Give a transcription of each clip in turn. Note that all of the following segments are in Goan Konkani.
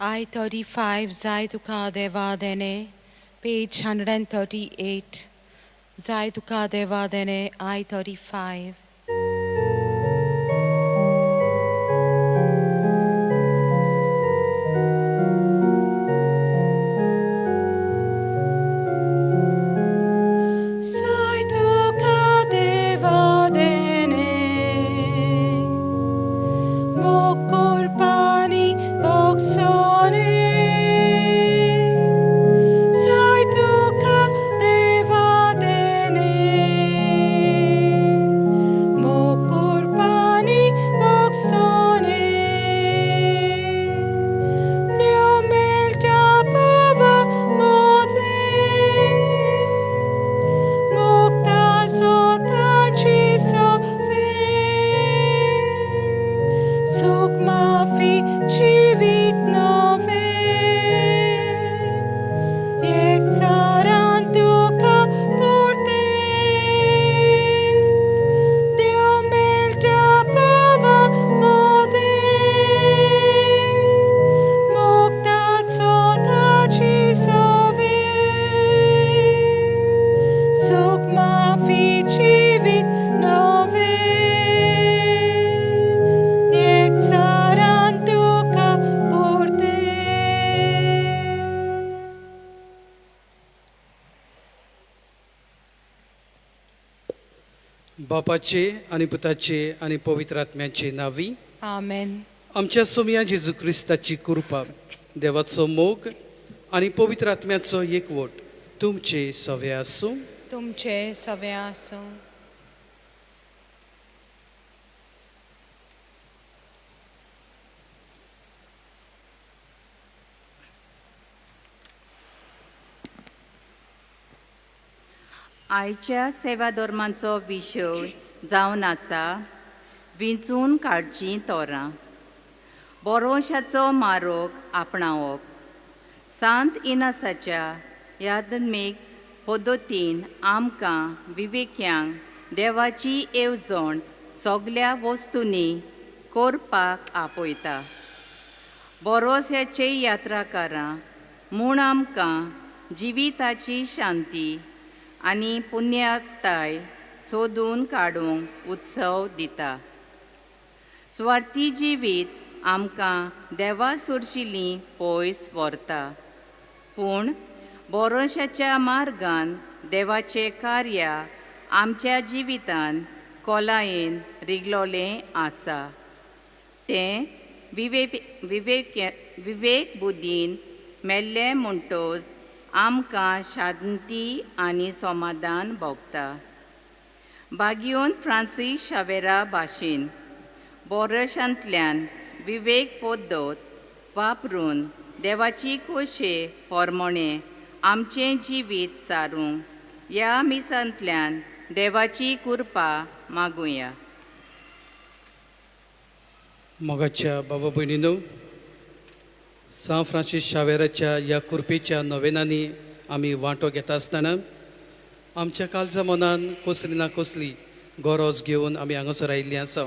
I 35 जाय तुका देवा देणे, page 138. जाय तुका देवा देणे, I 35. जाय तुका देवा देणे, मोग करपानी भोगसणे. जाय तुका देवा देणे, मोग करपानी भोगसणे. देव मेळटा भावा मदें, मोगता स्वताची सवें, सूख माफी जिवीत नवें, एकचारान तुका पुरतें. देव मेळटा भावा मदें, मोगता स्वताची सवें, सूख माफी जिवीत नवें, एकचारान तुका पुरतें. बापाचे आनी पुताचे आनी पवित्र आत्म्याचे नांवी. आमेन. आमच्या सोमया जेजू क्रिस्ताची कृपा, देवाचो मोग आनी पवित्र आत्म्याचो एकवट तुमचे सवे आसूं. तुमचे सवे आसूं. आयच्या सेवा धर्माचो विशय जावन आसा विंचून काडचीं तोरां, बोरोशाचो मारोग आपणावप. सांत इनासाच्या यादमीक पद्दतीन आमकां विवेक्यांक देवाची येवजण सगल्या वस्तूंनी करपाक आपयता. बोरोश्याचे यात्राकारां म्हूण आमकां जिविताची शांती आनी पुण्याताय सोदून काडूंक उत्सव दिता. सुवार्थी जिवीत आमकां देवा सुरशिली पयस व्हरता, पूण बोरोशाच्या मार्गान देवाचें कार्य आमच्या जिवितान खोलायेन रिगलोलें आसा. तें विवेक विवेक विवेक बुद्दीन मेल्लें म्हणटच आमकां शांती आनी समाधान भोगता. बागियोन फ्रांसीस शावेरा भाशेन बोरशांतल्यान विवेक पद्दत वापरून देवाची कोशे पोरमोणें आमचें जिवीत सारूंक ह्या मिसांतल्यान देवाची कृपा मागुया. मोगाच्या बाबा भयणीनो, सांत फ्रांसीस शावेराच्या ह्या कृपेच्या नोवेनांनी आमी वांटो घेता आसतना आमच्या काळजा मनान कसली ना कसली गरज घेवन आमी हांगासर आयिल्लीं आसा.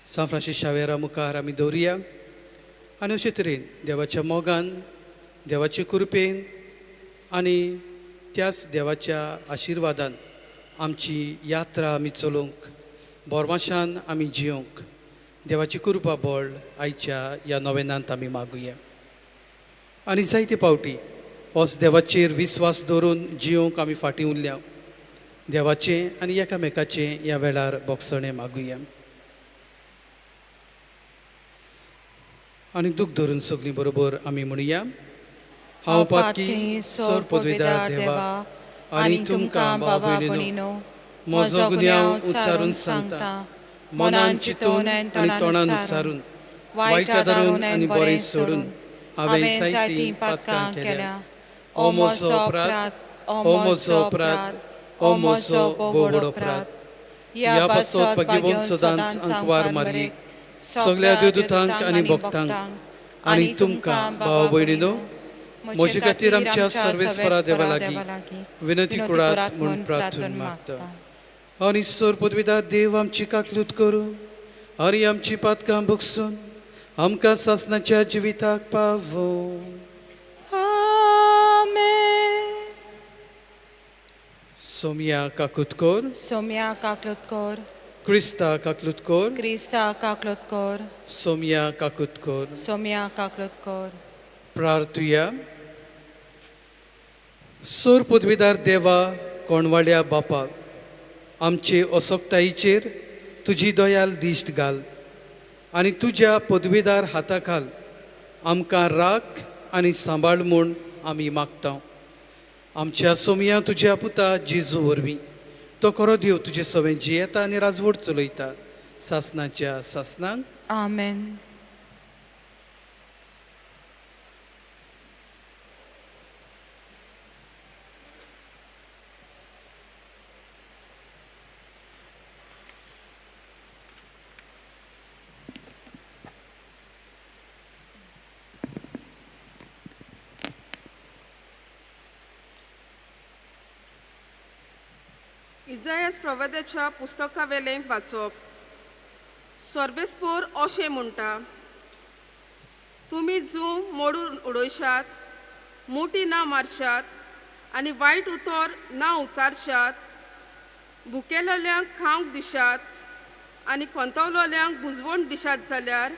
सांत फ्रांसीस शावेरा मुखार आमी दवरुया आनी अशे तरेन देवाच्या मोगान, देवाचे कृपेन आनी त्याच देवाच्या आशिर्वादान आमची यात्रा आमी चलोवंक, बोरमाशान आमी जियोंक देवाची कृपा बळ आयच्या ह्या नोवेनांत आमी मागुया. आनी जायते पावटी होच देवाचेर विस्वास दवरून जियोंक आमी फाटीं उरल्या. देवाचें आनी एकामेकाचें ह्या वेळार भोगसणें मागुया आनी दूख धरून सगळीं बरोबर आमी म्हणुया. हांव पातकी सोर पदवेदार देवा आनी तुमकां बाबा भयणीनो म्हजो गुन्यांव उच्चारून सांगता. मनान चिंतून आनी तोंडान उच्चारून, वायट धरून आनी बरें सोडून हांवें जायतीं पातकां केल्या. ओ म्हजो अपराध, ओ म्हजो अपराध, ओ म्हजो भोव व्हड अपराध. ह्या पासत भगिवन सदांच अंकवार मारयेक, सगल्या देवदूतांक आनी भक्तांक आनी तुमकां भाव भयणीनो म्हजे खातीर आमच्या सर्वेस्परा देवा लागीं विनंती करात म्हूण प्रार्थना मागता. आनी सर पदवीदार देव आमची काकलूत करूं आनी आमची पातकां भोगसून आमकां सासणाच्या जिविताक पावो. आमेन. सोमया काकुतकोर, सोम्या काकलोतकोर, क्रिस्ता काकलुतकोर, क्रिस्ता काकलोतकोर, सोमया काकुतकोर. सोम्या काकलोतकोर. प्रार्थुया. सोर पदवीदार देवा, कोणवाड्या बापा, आमचे असक्ताईचेर तुजी दयाल दिश्ट घाल आनी तुज्या पदवीदार हाता खाल आमकां राख आनी सांबाळ म्हूण आमी मागता. आमच्या सोमया तुज्या पुता जेजू वरवीं. तो खरो देव तुजे सवें जियेता आनी राजवट चलयता सासनाच्या सासनाक. आमेन. इजायस प्रवादाच्या पुस्तकावेलें वाचप. सर्वेस्पोर अशें म्हणटा, तुमी जूं मोडून उडयशात, मुठी ना मारशात आनी वायट उतर ना उचारशात, भुकेलेल्यांक खावंक दिशात आनी खंतवलोल्यांक बुजवण दिशात जाल्यार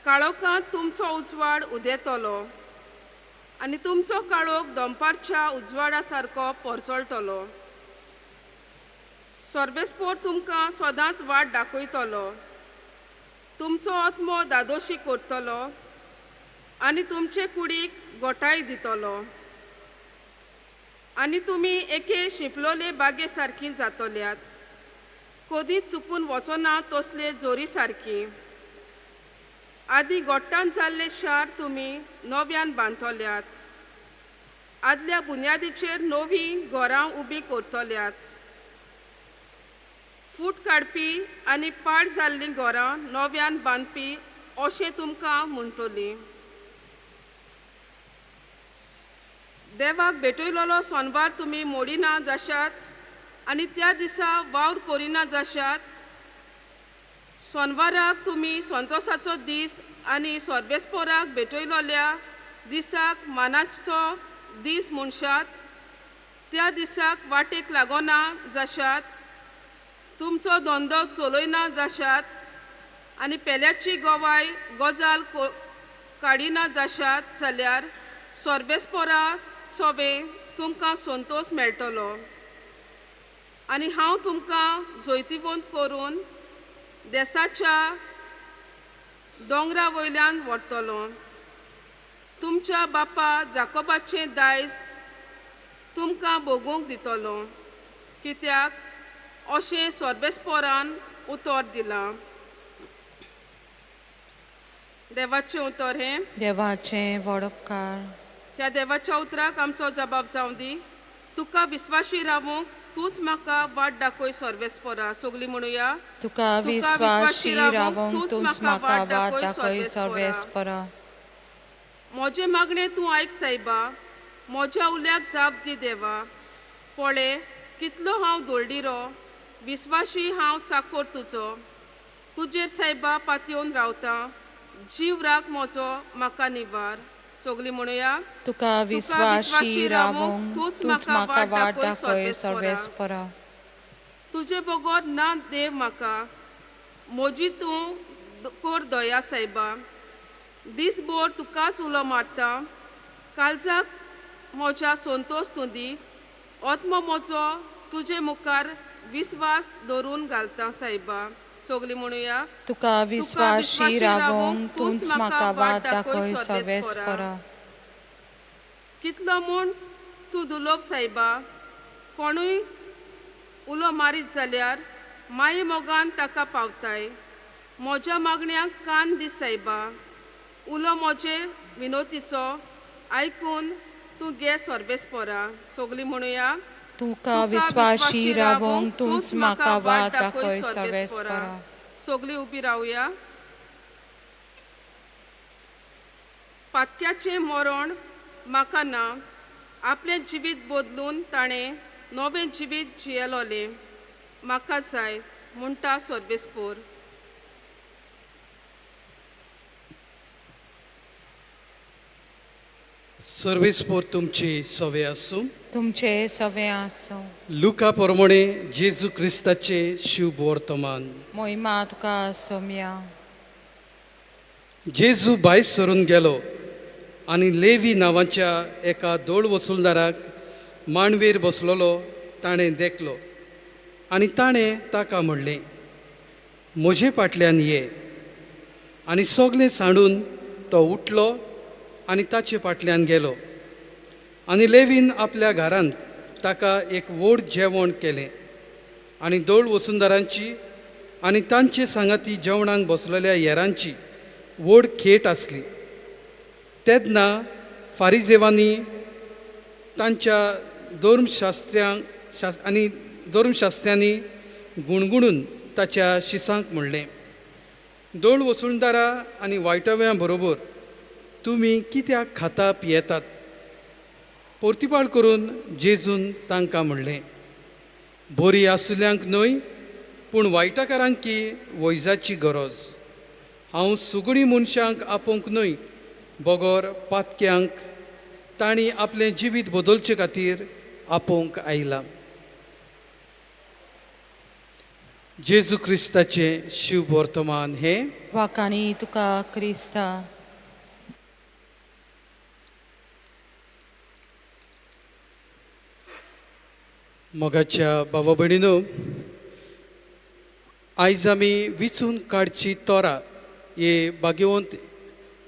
काळोखांत तुमचो उजवाड उदेतलो आनी तुमचो काळोख दनपारच्या उजवाडा सारको परजळटलो. सर्वेस्पोर तुमकां सदांच वाट दाखयतलो, तुमचो आत्मो दादोशी करतलो आनी तुमचे कुडीक गोठाय दितलो आनी तुमी एके शिंपलोले बागे सारकी जातल्यात, कदीच चुकून वचना तसले जोरी सारकी. आदीं गोट्टान जाल्ले शार तुमी नव्यान बांदतल्यात, आदल्या बुन्यादीचेर नवीं घरां उबीं करतल्यात. फूट काडपी आनी पाड जाल्लीं घरां नव्यान बांदपी अशें तुमकां म्हणटली. देवाक भेटयलोलो सोनवार तुमी मोडिना जाशात आनी त्या दिसा वावर करिना जाशात. सोनवाराक तुमी संतोसाचो दीस आनी सर्वेस्पोराक भेटयलोल्या दिसाक मानाचो दीस म्हणशात. त्या दिसाक वाटेक लागना जाशात, तुमचो धंदो चलयना जाशात आनी पेल्याची गवाय गजाल काडिना जाशात जाल्यार सर्वेस्पोरा सोबे तुमकां संतोश मेळटलो आनी हांव तुमकां जैतिवंत करून देसाच्या दोंगरा वयल्यान व्हरतलो. तुमच्या बापा जाकोबाचें दायज तुमकां भोगूंक दितलो, कित्याक अशें सर्वेस्पोरान उतर दिलां. देवाचें उतर हें. देवाचें वडपकार. ह्या देवाच्या उतराक आमचो जबाब जावं दी. तुका विस्वाशी रावूंक तूंच म्हाका वाट दाखय सर्वेस्पोरा. सगळीं म्हणुया, तुका विस्वाशी रावूंक तूंच म्हाका वाट दाखय सर्वेस्पोरा. म्हजें मागणें तूं आयक सायबा, म्हज्या उल्याक जाप दी देवा. पळय कितलो हांव दोळडिरो, विस्वाशी हांव चाकोर तुजो. तुजेर सायबा पातयेवन रावता, जीव राख म्हजो म्हाका निवार. सगळीं म्हणुया, तुका विस्वाशी रावूंक तूंच म्हाका वाट दाखय सर्वेस्पोरा. तुजे बगर ना देव म्हाका, म्हजी तूं कर दया सायबा. दीसभर तुकाच उलो मारता, काळजाक म्हज्या संतोश तूं दी. आत्मो म्हजो तुजे मुखार विस्वास दवरून घालता सायबा. सगळीं म्हणुया, तुका विस्वाशी रावूंक तूंच म्हाका वाट दाखय सर्वेस्पोरा. कितलो म्हूण तूं दुलोब सायबा, कोणूय उलो मारीत जाल्यार माये मोगान ताका पावताय. म्हज्या मागण्यांक कान दी सायबा, उलो म्हजे विनोतीचो आयकून तूं घे सर्वेस्पोरा. सगळीं म्हणुया, तुका विस्वाशी रावूंक तूंच म्हाका वाट दाखय सर्वेस्पोरा. सगळीं उबी रावया. पातक्याचें मरण म्हाका ना, आपलें जिवीत बदलून ताणें नवें जिवीत जियेलोलें म्हाका जाय म्हणटा सर्वेस्पोर. सर्वेस्पोर तुमची सवे आसूं. तुमचे सवे आसूं. लुका प्रमाणे जेजू क्रिस्ताचे शुभ वर्तमान. मोहिमा तुका सोम्या. जेजू भायर सरून गेलो आनी लेवी नांवाच्या एका दोळ वसुलदाराक मांडवेर बसलेलो ताणें देखलो आनी ताणें ताका म्हणलें, म्हजे फाटल्यान ये. आनी सगलें सांडून तो उठलो आनी ताचे फाटल्यान गेलो. आनी लेवीन आपल्या घरांत ताका एक व्हड जेवण केलें आनी दोळ वसुंदरांची आनी तांचे सांगाती जेवणाक बसलेल्या हेरांची व्हड खेट आसली. तेन्ना फारिजेवांनी तांच्या धर्मशास्त्र्यांक आनी धर्मशास्त्र्यांनी गुणगुणून ताच्या शिसांक म्हणलें, दोळ वसुंदरा आनी वायटव्यां बरोबर तुमी कित्याक खाता पियेतात? पोर्तिपाळ करून जेजून तांकां म्हणलें, बरी आसुल्यांक न्हय पूण वायटाकारांक की वैजाची गरज. हांव सुगणी मनशांक आपोवंक न्हय बगर पातक्यांक तांणी आपलें जिवीत बदलचे खातीर आपोवंक आयलां. जेजू क्रिस्ताचें शिव वर्तमान हें. वाकानी तुका क्रिस्ता. मोगाच्या बाबा भयणीनो, आयज आमी विचून काडची तोरा हे भाग्यवंत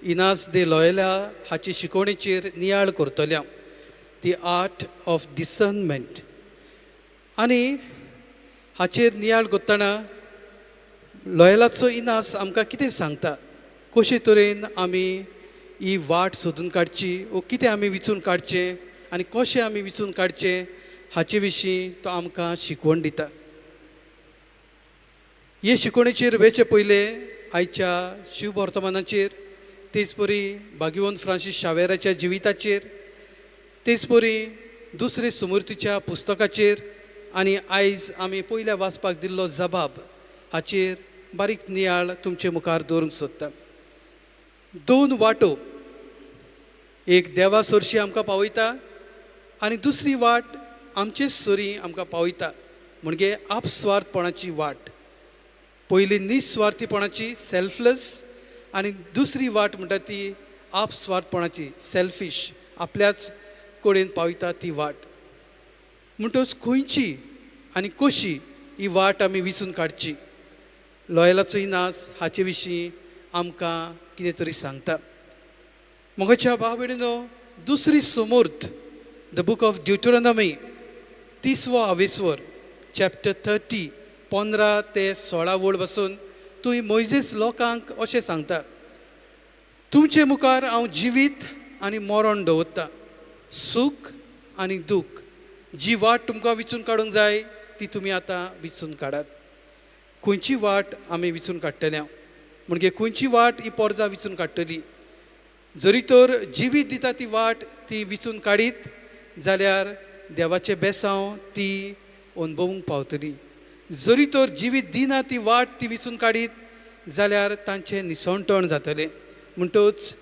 इनास दे लॉयला हाची शिकवणेचेर नियाळ करतल्या, दी आर्ट ऑफ डिसर्नमेंट. आनी हाचेर नियाळ करतना लॉयलाचो इनास आमकां कितें सांगता, कशे तरेन आमी ही वाट सोदून काडची वो कितें आमी विचून काडचें आनी कशें आमी विचून काडचें हाचे विशीं तो आमकां शिकवण दिता. हे शिकवणेचेर वेचे पयलें आयच्या शिव वर्तमानाचेर, तेच परी भाग्यवंत फ्रांसीस शावेराच्या जिविताचेर, तेच परी दुसरे सुमूर्तीच्या पुस्तकाचेर आनी आयज आमी पयल्या वाचपाक दिल्लो जबाब हाचेर बारीक नियाळ तुमचे मुखार दवरूंक सोदता. दोन वाटो, एक देवा सरशी आमकां पावयता आनी दुसरी वाट आमचेच सरी आमकां पावयता, म्हणजे आपस्वार्थपणाची वाट. पयली निस्वार्थीपणाची सेल्फलेस आनी दुसरी वाट म्हणटा ती आपस्वार्थपणाची सेल्फीश, आपल्याच कडेन पावयता ती वाट. म्हणटकच खंयची आनी कशी ही वाट आमी विचून काडची, लॉयलाचो इनास हाचे विशीं आमकां कितें तरी सांगता. मोगाच्या भाव भयणीनो, दुसरी समूर्त the book of Deuteronomy 30वो आवेस्वर chapter 30 15 ते 16 वळ बसून तूं मोयजेस लोकांक अशें सांगता, तुमचे मुखार हांव जिवीत आनी मरण दवरता, सूख आनी दूख, जी वाट तुमकां विचून काडूंक जाय ती तुमी आतां विचून काडात. खंयची वाट आमी विचून काडटले म्हणजे खंयची वाट ही पोरजा विचून काडटली? जरी तर जिवीत दिता ती वाट ती विचून काडीत जाल्यार देवाचें बेसांव ती अनुभवूंक पावतली, जरी तर जिवीत दिना ती वाट ती विचून काडीत जाल्यार तांचें निसणटण जातलें. म्हणटच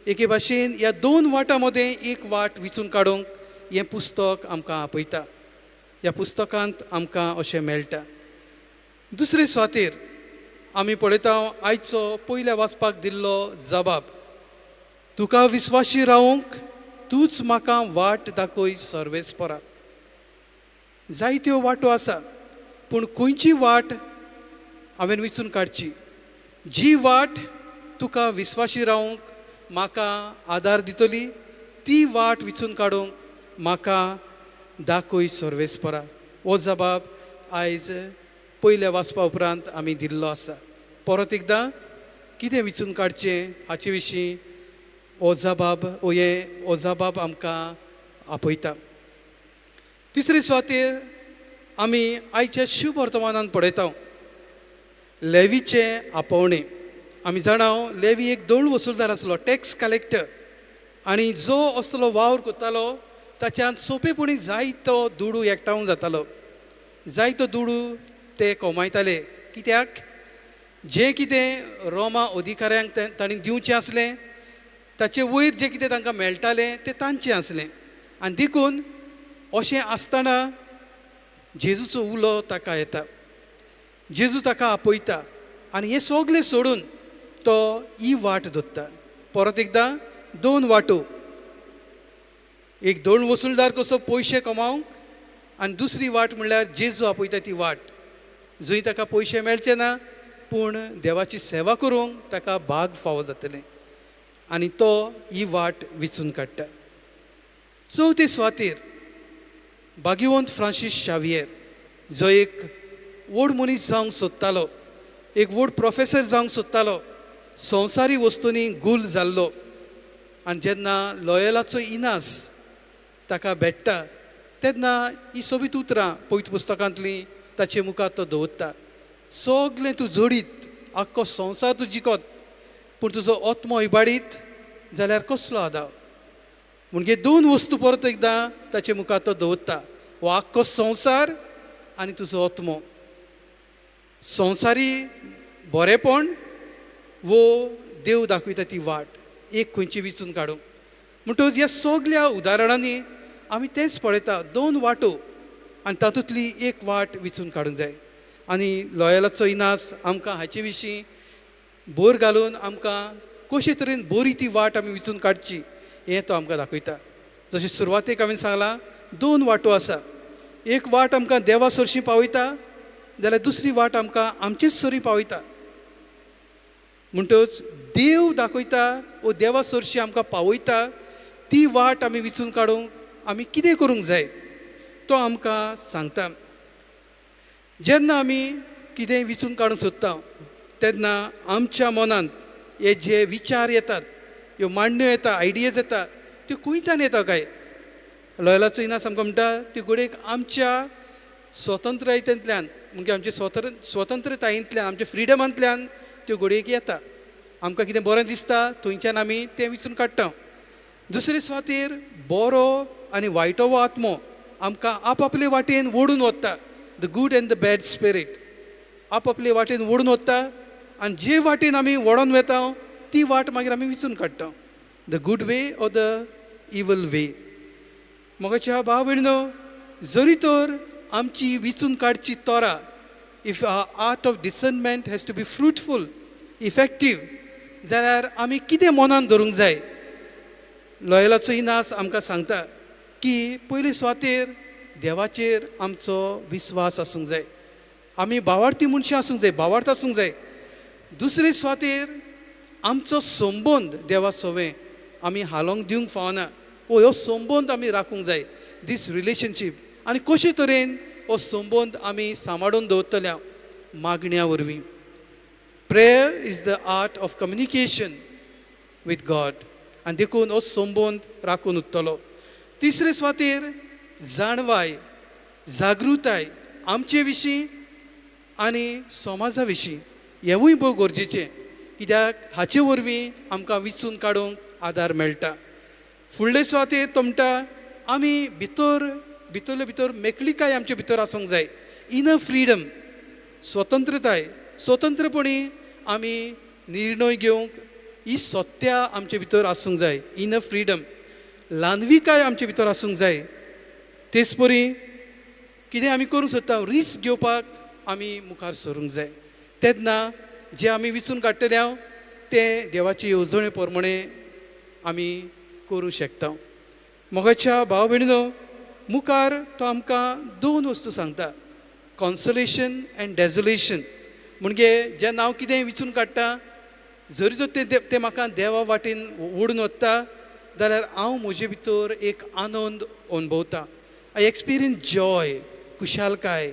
एके भाशेन ह्या दोन वाटां मदें एक वाट विचून काडूंक हें पुस्तक आमकां आपयता. ह्या पुस्तकांत आमकां अशें मेळटा. दुसरे सुवातेर आमी पळयता आयचो पयल्या वाचपाक दिल्लो जबाब, तुका विस्वाशी रावंक तूंच म्हाका वाट दाखय सर्वेस्परा. जायत्यो वाटो आसा पूण खंयची वाट हांवें विचून काडची? जी वाट तुका विस्वाशी रावंक म्हाका आदार दितली ती वाट विचून काडूंक म्हाका दाखय सर्वेस्परा. हो जबाब आयज पयल्या वाचपा उपरांत आमी दिल्लो आसा. परत एकदां कितें विचून काडचें हाचे विशीं हो जबाब हो जबाब आमकां आपयता. तिसरे सुवातेर आमी आयच्या शुभ वर्तमानान पळयता लेवीचें आपोवणें. आमी जाणा लेवी एक दोळ वसुलदार आसलो, टॅक्स कलेक्टर, आनी जो असलो वावर करतालो ताच्यान सोंपेपणी जायतो दुडू एकठावन जातालो, जायतो दुडू ते कमायताले. कित्याक? जें कितें रोमा अधिकाऱ्यांक तांणी दिवचें आसलें ताचे वयर जें कितें तांकां मेळटालें तें तांचें आसलें. आनी देखून अशें आसतना जेजूचो उलो ताका येता, जेजू ताका आपयता आनी हें सगलें सोडून तो ही वाट धरता. परत एकदां दोन वाटो, एक दोन वसुलदार कसो पयशे कमावंक आनी दुसरी वाट म्हणल्यार जेजू आपयता ती वाट, जंय ताका पयशे मेळचे ना पूण देवाची सेवा करूंक ताका भाग फावो जातलें आनी तो ही वाट विचून काडटा. चवथे सुवातेर भाग्यवंत फ्रांसीस शावियेर, जो एक व्हड मनीस जावंक सोदतालो, एक व्हड प्रोफेसर जावंक सोदतालो, संवसारी वस्तूंनी गुल जाल्लो आनी जेन्ना लॉयलाचो इनास ताका भेट्टा तेन्ना ही सोबीत उतरां पवित्र पुस्तकांतलीं ताचे मुखार तो दवरता. सगलें तूं जोडीत, आख्खो संवसार तूं जिखत, पूण तुजो आत्मो इबाडीत जाल्यार कसलो आदाव. म्हणजे दोन वस्तू परत एकदां ताचे मुखार तो दवरता, हो आख्खो संवसार आनी तुजो आत्मो. संवसारी बरेपण वो देव दाखयता ती वाट, एक खंयची विचून काडूंक. म्हणटकच ह्या सगल्या उदाहरणांनी आमी तेंच पळयता, दोन वाटो आनी तातूंतली एक वाट विचून काडूंक जाय. आनी लॉयलाचो इनास आमकां हाचे विशीं भर घालून आमकां कशे तरेन बरी ती वाट आमी विचून काडची हें तो आमकां दाखयता. जशें सुरवातेक हांवें सांगलां, दोन वाटो आसा, एक वाट आमकां देवा सरशीं पावयता जाल्यार दुसरी वाट आमकां आमचेच सरी पावयता. म्हणटकच देव दाखयता वो देवा सरशीं आमकां पावयता ती वाट आमी विचून काडूंक आमी कितें करूंक जाय तो आमकां सांगता. जेन्ना आमी कितें विचून काडूंक सोदता तेन्ना आमच्या मनांत हे जे विचार येतात, ह्यो मांडण्यो येता, आयडियाज येता, त्यो खंयच्यान येता काय? लॉयलाचो इनास आमकां म्हणटा त्यो घडयेक आमच्या स्वतंत्रतायेंतल्यान, म्हणजे आमचे स्वतंत्रतायेंतल्यान, आमच्या फ्रिडमांतल्यान त्यो घडयेक येता. आमकां कितें बरें दिसता थंयच्यान आमी तें विचून काडटा. दुसरे सुवातेर बरो आनी वायटो हो आत्मो आमकां आपआपले वाटेन ओडून वता, the good and the bad spirit आपआपले वाटेन ओडून वता आनी जे वाटेन आमी ओडोन वेता ती वाट मागीर आमी विचून काडटा, the good way or the evil way. मोगाच्या भाव भयणीनो, जरी तर आमची विचून काडची तोरा, if our art of discernment has to be fruitful, effective, जाल्यार आमी कितें मनान धरूंक जाय? लॉयलाचो इनास आमकां सांगता की पयले सुवातेर देवाचेर आमचो विस्वास आसूंक जाय, आमी भावार्थी मनशां आसूंक जाय, भावार्थ आसूंक जाय. दुसरे सुवातेर आमचो संबंद देवा सवें आमी हालोवंक दिवंक फावना, वो ह्यो संबंद आमी राखूंक जाय, दीस रिलेशनशीप. आनी कशे तरेन हो संबंद आमी सांबाळून दवरतल्या? मागण्या वरवीं. Prayer is the art of communication with God आनी देखून हो संबंद राखून उरतलो. तिसरे सुवातेर जाणवाय, जागृताय आमचे विशीं आनी समाजा विशीं हेंवूय भोव गरजेचें, कित्याक हाचे वरवीं आमकां विचून काडूंक आदार मेळटा. फुडले सुवातेर तो म्हणटा आमी भितर भितरले भितर मेकळिकाय आमचे भितर आसूंक जाय, इनर फ्रिडम, स्वतंत्रताय, स्वतंत्रपणी आमी निर्णय घेवंक ही सत्या आमचे भितर आसूंक जाय, इनर फ्रिडम, ल्हानविकाय आमचे भितर आसूंक जाय. तेच परी कितें आमी करूंक सोदता रिस्क घेवपाक आमी मुखार सरूंक जाय, तेन्ना जें आमी विचून काडटले हांव तें देवाचे येवजणे प्रमाणे आमी करूं शकता. मोगाच्या भाव भयणीनो, मुखार तो आमकां दोन वस्तू सांगता, कॉन्सोलेशन एंड डेजोलेशन. म्हणजे जेन्ना हांव कितें विचून काडटा जरी तर तें म्हाका देवा वाटेन ओडून वता जाल्यार हांव म्हजे भितर एक आनंद अणभवता, I experience Joy, खुशालकाय,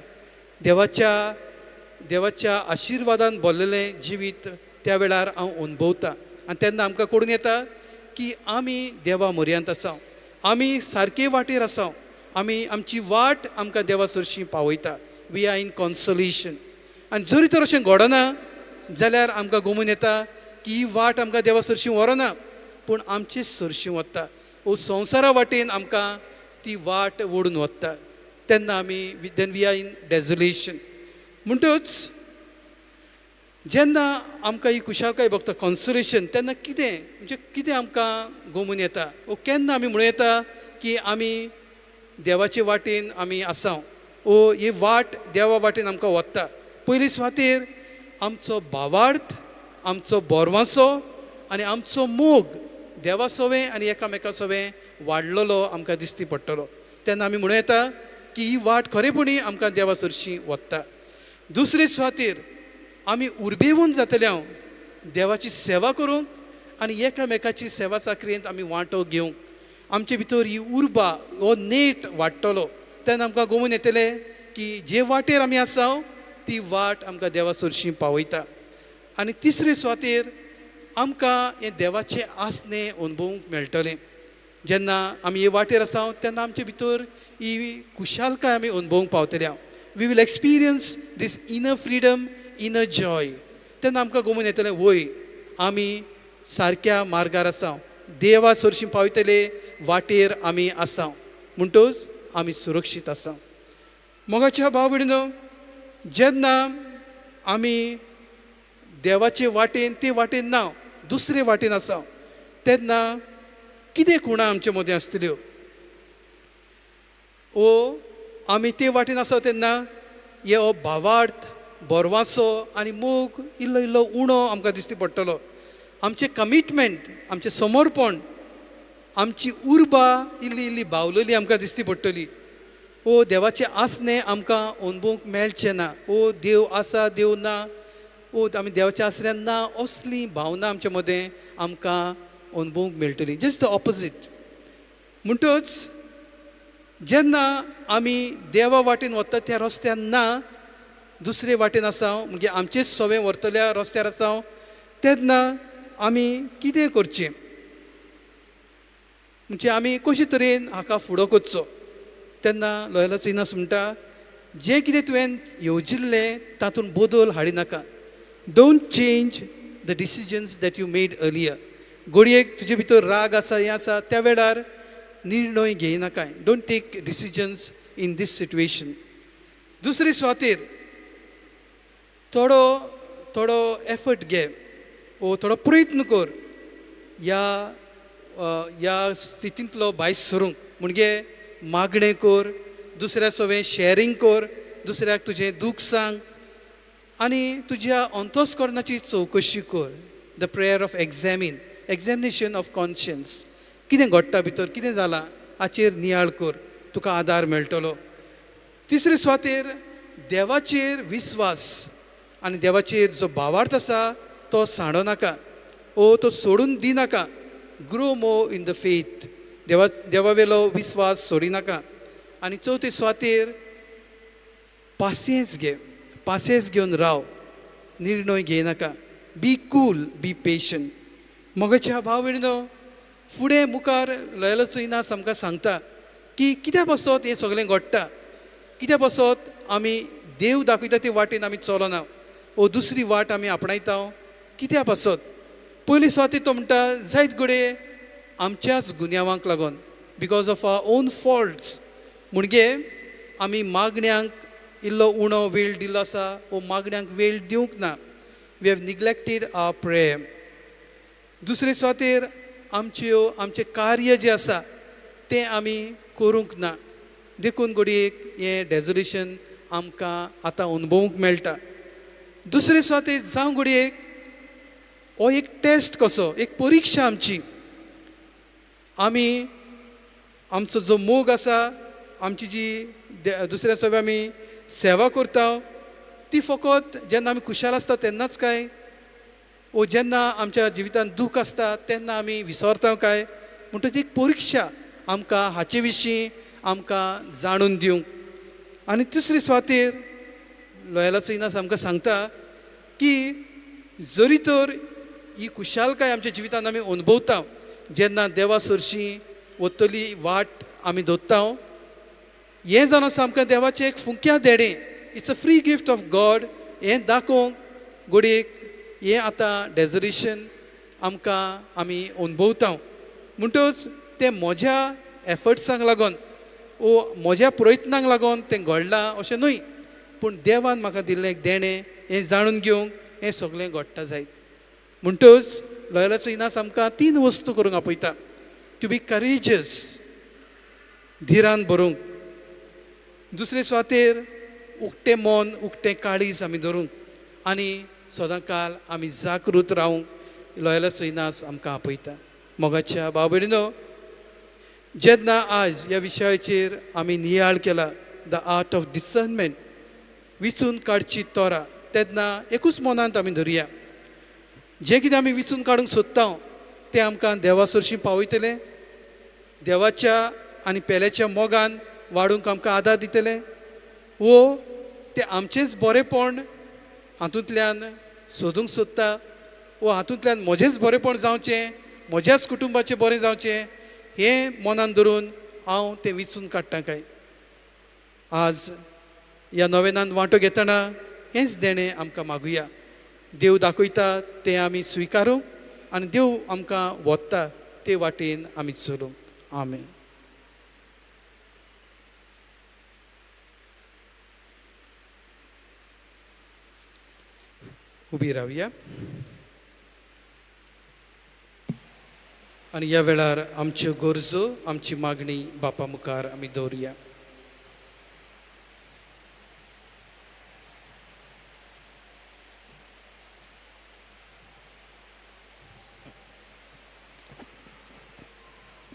देवाच्या आशिर्वादान भरलेलें जिवीत त्या वेळार हांव अणभवता. आनी तेन्ना आमकां कळून येता की आमी देवा म्हऱ्यांत आसा, आमी सारके वाटेर आसा, आमी आमची वाट आमकां देवा सरशी पावयता, we are in consolation. आनी जरी तर अशें घडना जाल्यार आमकां गोमून येता की ही वाट आमकां देवा सरशी व्हरना पूण आमचे सरशी वता, वो संवसारा वाटेन आमकां ती वाट ओडून वता, तेन्ना आमी then we are in desolation. म्हणटच जेन्ना आमकां ही खुशालकाय भोगता, कॉन्सोलेशन, तेन्ना कितें म्हणजे कितें आमकां गोमून येता ओ केन्ना आमी म्हणूं येता की आमी देवाचे वाटेन आमी आसा ओ ही वाट देवा वाटेन आमकां वता? पयली सुवातेर आमचो भावार्थ, आमचो बोरवांसो आनी आमचो मोग देवा सवें आनी एकामेका सवें वाडलेलो आमकां दिसती पडटलो. तेन्ना आमी म्हणूं येता की ही वाट खरेपणी आमकां देवा सरशी वता. दुसरे सुवातेर आमी उर्बेवून जातले हांव देवाची सेवा करूंक आनी एकामेकाची सेवा चाकरेंत आमी वांटो घेवंक. आमचे भितर ही उर्बा, हो नेट वाडटलो. तेन्ना आमकां गोमून येतलें की जे वाटेर आमी आसा ती वाट आमकां देवा सरशी पावयता. आनी तिसरे सुवातेर आमकां हें देवाचें आसणें अणभवूंक मेळटलें. जेन्ना आमी हे वाटेर आसा तेन्ना आमचे भितर ही खुशालकाय आमी अणभवूंक पावतले हांव. We will experience this inner freedom, inner joy. तेन्ना आमकां गोमून येतलें, वय, आमी सारक्या मार्गार आसा, देवा सरशी पावयतले वाटेर आमी आसा, म्हणटच आमी सुरक्षीत आसा. मोगाच्या भाव भयणीनो, जेन्ना आमी देवाचे वाटेन, ते वाटेन ना, दुसरे वाटेन आसा, तेन्ना कितें खुणां आमचे मदें आसतल्यो? ओ आमी ते वाटेन आसा तेन्ना हे हो भावार्थ, बोरवासो आनी मोग इल्लो इल्लो उणो आमकां दिसती पडटलो. आमचें कमिटमेंट, आमचें समर्पण, आमची उर्बा इल्ली इल्ली बावलेली आमकां दिसती पडटली. ओ देवाचें आसणें आमकां अणभवूंक मेळचें ना. ओ देव आसा, देव ना, ओ आमी देवाच्या आसऱ्यान ना, असली भावना आमच्या मदें आमकां अणभवूंक मेळटली. Just the opposite. म्हणटच जेन्ना आमी देवा वाटेन वता त्या रस्त्यान ना, दुसरे वाटेन आसा, म्हणजे आमचेच सवें व्हरतल्या रस्त्यार आसा, तेन्ना आमी कितें करचें? म्हणजे आमी कशे तरेन हाका फुडो करचो? तेन्ना लोयलाचो इनास म्हणटा, जें कितें तुवें येवजिल्लें तातूंत बदल हाडिनाका. Don't change the decisions that you made earlier. घडयेक तुजे भितर राग आसा, हें आसा, त्या वेळार निर्णय घेयनाकाय. Don't take decisions in this situation. दुसरे सुवातेर थोडो थोडो एफर्ट घे ओ थोडो प्रयत्न कर ह्या ह्या स्थितींतलो भायर सरूंक. म्हणजे मागणें कर, दुसऱ्या सवें शॅरींग कर, दुसऱ्याक तुजें दूख सांग आनी तुज्या अंतस्करणाची चवकशी कर. The prayer of examination of conscience. कितें घडटा भितर, कितें जालां हाचेर नियाळ कर, तुका आदार मेळटलो. तिसरे सुवातेर देवाचेर विस्वास आनी देवाचेर जो भावार्थ आसा तो सांडो नाका ओ तो सोडून दिनाका. Grow more in the faith. देवावेलो विस्वास सोडिनाका. आनी चवथे सुवातेर पासियेंस घे, पासियेंस घेवन राव, निर्णय घेयनाका. Be cool, be patient. मोगाच्या भाव भयणीनो, फुडें मुखार लोयलाचो इनास आमकां सांगता की कित्या पासत हें सगळें घडटा, कित्या पासत आमी देव दाखयता ते वाटेन आमी चलना ओ दुसरी वाट आमी आपणायता, कित्या पासत. पयली सुवातेर तो म्हणटा, जायत घडये आमच्याच गुन्यांवांक लागून, because of our own faults. म्हणजे आमी मागण्यांक इल्लो उणो वेळ दिल्लो आसा ओ मागण्यांक वेळ दिवंक ना. We have neglected our prayer. दुसरे सुवातेर आमचें कार्य जें आसा तें आमी करूंक ना, देखून घडयेक हें डेजोलेशन आमकां आतां अणभवूंक मेळटा. दुसरे सुवातेर जावं घडयेक हो एक टेस्ट कसो, एक परिक्षा आमची. आमी आमचो जो मोग आसा, आमची जी दुसऱ्या सगळ्या आमी सेवा करता, ती फकत जेन्ना आमी खुशाल आसता तेन्नाच काय, ओ जेन्ना आमच्या जिवितांत दूख आसता तेन्ना आमी विसरता काय? म्हणटच एक परिक्षा आमकां हाचे विशीं आमकां जाणून दिवंक. आनी तिसरी सुवातेर लोयलाचो इनास आमकां सांगता की जरी तर ही खुशालकाय आमच्या जिवितांत आमी अणभवता जेन्ना देवा सरशी वतली वाट आमी दवरता, हें जावन आसा आमकां देवाचें एक फुंक्या देणें. It's a free gift of God. हें दाखोवंक घडयेक हें आतां डेजोलेशन आमकां आमी अणभवता. म्हणटच तें म्हज्या एफर्ट्सांक लागून ओ म्हज्या प्रयत्नांक लागून तें घडलां अशें न्हय, पूण देवान म्हाका दिल्लें एक देणें हें जाणून घेवंक. हें सगळें घडटा जायत. म्हणटच लोयलाचो इनास आमकां तीन वस्तू करूंक आपयता. टू बी करेजियस, धिरान भरूंक, दुसरे सुवातेर उक्तें मन उक्तें काळीज आमी धरूंक आनी सदांकाल आमी जागृत रावूंक लोयलाचो इनास आमकां आपयता. मोगाच्या भाव भयणीनो, जेन्ना आज ह्या विशयाचेर आमी नियाळ केला, the art of discernment, विचून काडची तोरा, तेन्ना एकूच मनांत आमी धरुया, जें कितें आमी विचून काडूंक सोदता तें आमकां देवा सरशीं पावयतलें, देवाच्या आनी पेल्याच्या मोगान वाडूंक आमकां आदार दितलें, वो तें आमचेंच बरेंपण हातूंतल्यान सोदूंक सोदता, वो हातूंतल्यान म्हजेंच बरेंपण जावचें, म्हज्याच कुटुंबाचें बरें जावचें हें मनान धरून हांव तें विचून काडटा काय. आज ह्या नोवेनान वांटो घेतना हेंच देणें आमकां मागुया. देव दाखयता तें आमी स्विकारूंक आनी देव आमकां वता ते वाटेन आमी चलूंक. आमेन. उबी रावया आनी ह्या वेळार आमच्यो गरजो आमची मागणी बापा मुखार आमी दवरुया.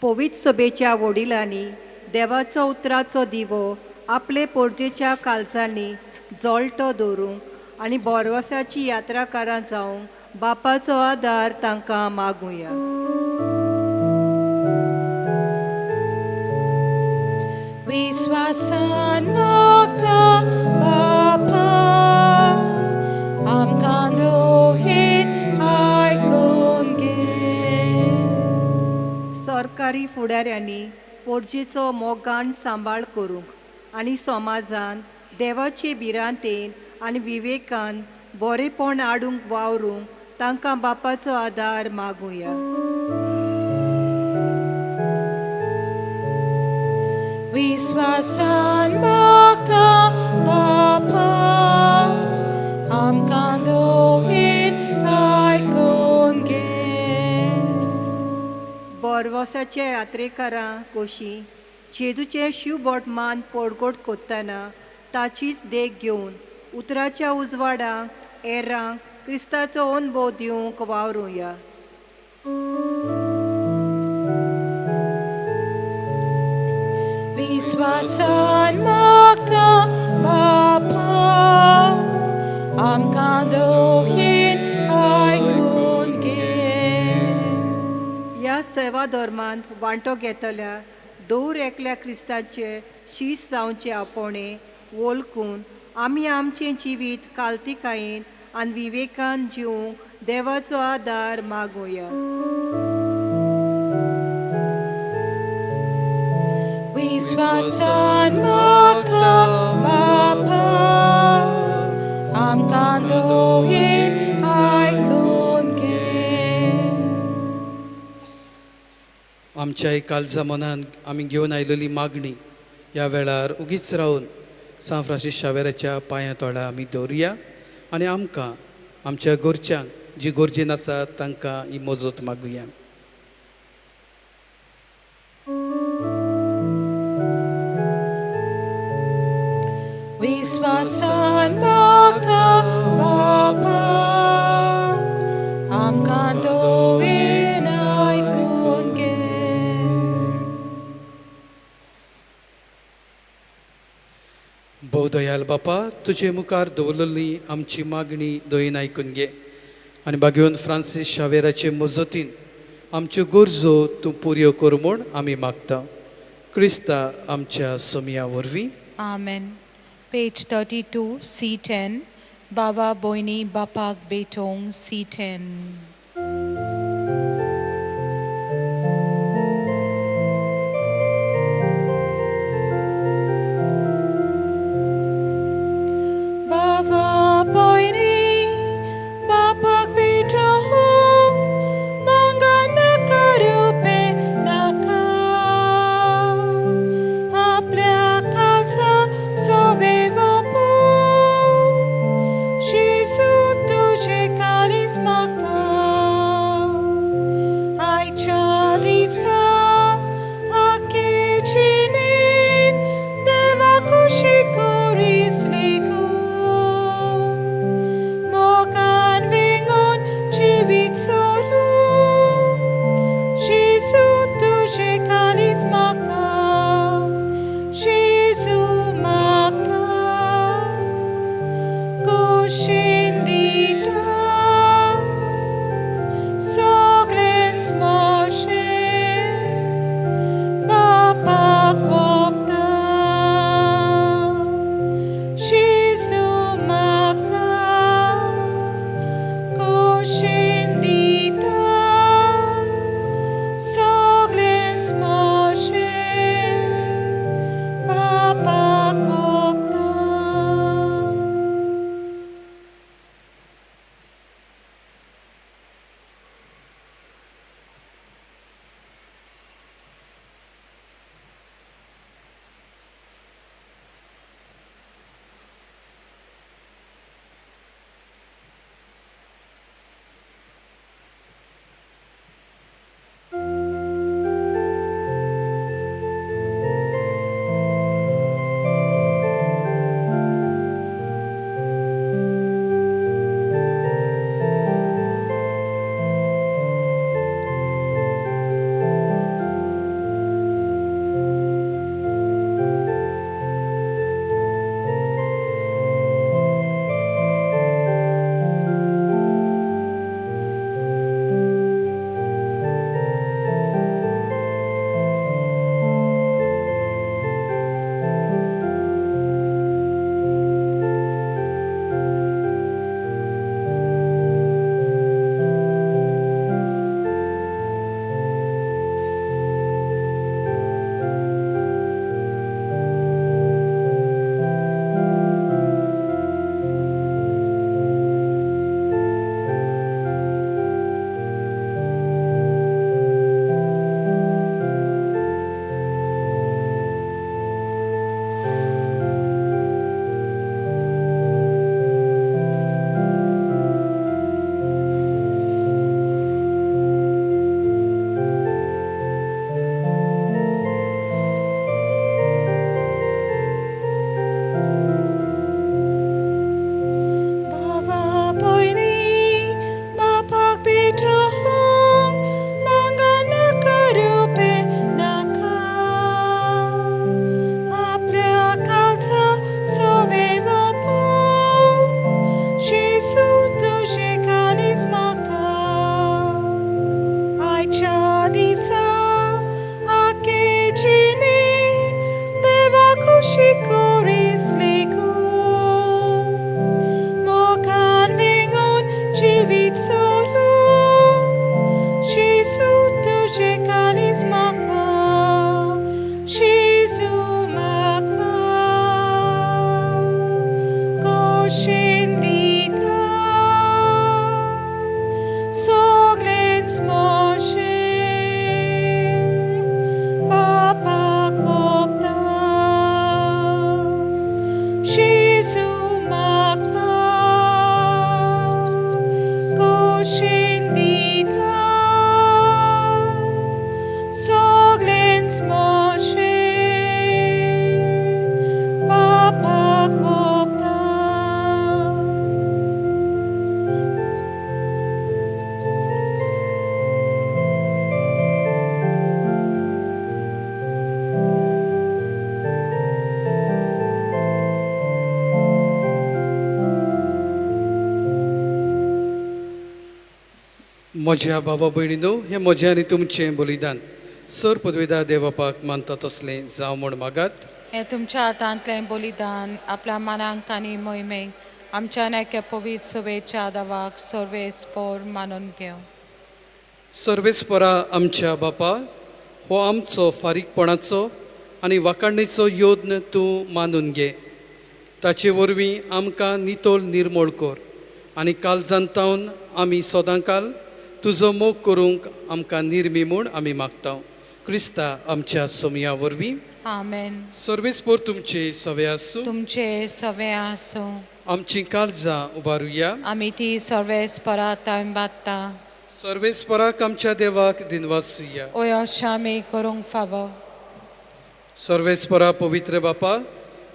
पवित्र सभेच्या वडिलांनी देवाचो उतराचो दिवो आपले पोरजेच्या कालजांनी जळटो दवरूंक आनी बोरवसाची यात्राकारां जावंक बापाचो आदार तांकां मागुया. विश्वासान मागता बापा आमकां दोहीन आयकून घे. सरकारी फुडाऱ्यांनी पोरजेचो मोगान सांबाळ करूंक आनी समाजान देवाचे भिरांतेन आनी विवेकान बरेपण हाडूंक वावरूंक तांकां बापाचो आदार मागुया. विश्वासान मागता बापा आमकां दोहीन आयकून घे. बोरवसाच्या यात्रेकारां कोशी जेजूचें शिवबोट मान पोडगोट कोत्तना ताचीच देख घेवन उतराच्या उजवाडांक एरांक क्रिस्ताचो अनभव दिवंक वावरुया. विश्वासान मागता बापा आमकां दोहीन आयकून घे. ह्या सेवा धर्मांत वांटो घेतल्या दर एकल्या क्रिस्ताचे शीस जावचे आपोवणें वळखून आमी आमचें जिवीत कालतिकायेन आनी विवेकान जिवंक देवाचो आदार मागुया. विश्वासान मागता बापा आमकां दोहीन आयकून घे. आमच्या कालजा मनान आमी घेवन आयलेली मागणी ह्या वेळार उगीच रावन सांत फ्रांसीस शावेराच्या पांया तोळा आमी दवरुया आनी आमकां आमच्या गोरच्यांक जी गरजेन आसा तांकां ही मजत मागुया. विश्वासान मागता बापा आमकां दोहीन आयकून घे. भोवदयाल बापा, तुजे मुखार दवरलेली आमची मागणी दयेन आयकून घे आनी बागेवन फ्रांसीस शावेराचे मजतीन आमच्यो गरजो तूं पुऱ्यो कर म्हूण आमी मागता. क्रिस्ता आमच्या सोमया वरवीं. आमेन. Page 32, C10. Baba Boini Bapak Betong, C10. Baba Boini Bapak Betong, Manga Nakarupe Naka. आपल्या कालचा सोवे बापू, जेजू तुझे दिता सगळेंच मोशे बापाक मोगता. म्हज्या बाबा भयणीनो, हें म्हजें आनी तुमचें बलिदान सर पदवेदार देवबापाक मानता तसलें जावं म्हूण मागात. हें तुमच्या हातांतलें बलिदान आपल्या मनांक आनी मोहिमेक आमच्या एके पवित्र सभेच्या दावाक सर्वेस्पोर मानून घेवं. सर्वेस्परा आमच्या बापा, हो आमचो फारीकपणाचो आनी वाखाणणेचो योद्न तूं मानून घे. ताचे वरवीं आमकां नितळ निर्मोळ कर आनी काळजान तावन आमी सदांकाल तुजो मोग करूंक आमकां निर्मी म्हूण आमी मागता, क्रिस्ता आमच्या सोमया वरवीं. आमेन. सर्वेस्पोर तुमचे सवे आसूं. तुमचे सवे आसूं. आमची काळजां उबारुया. आमी ती सर्वेस्परा बांदता. सर्वेस्पराक आमच्या देवाक दिनवासुया. ओय अशें आमी करूंक फावो. सर्वेस्परा पवित्र बापा,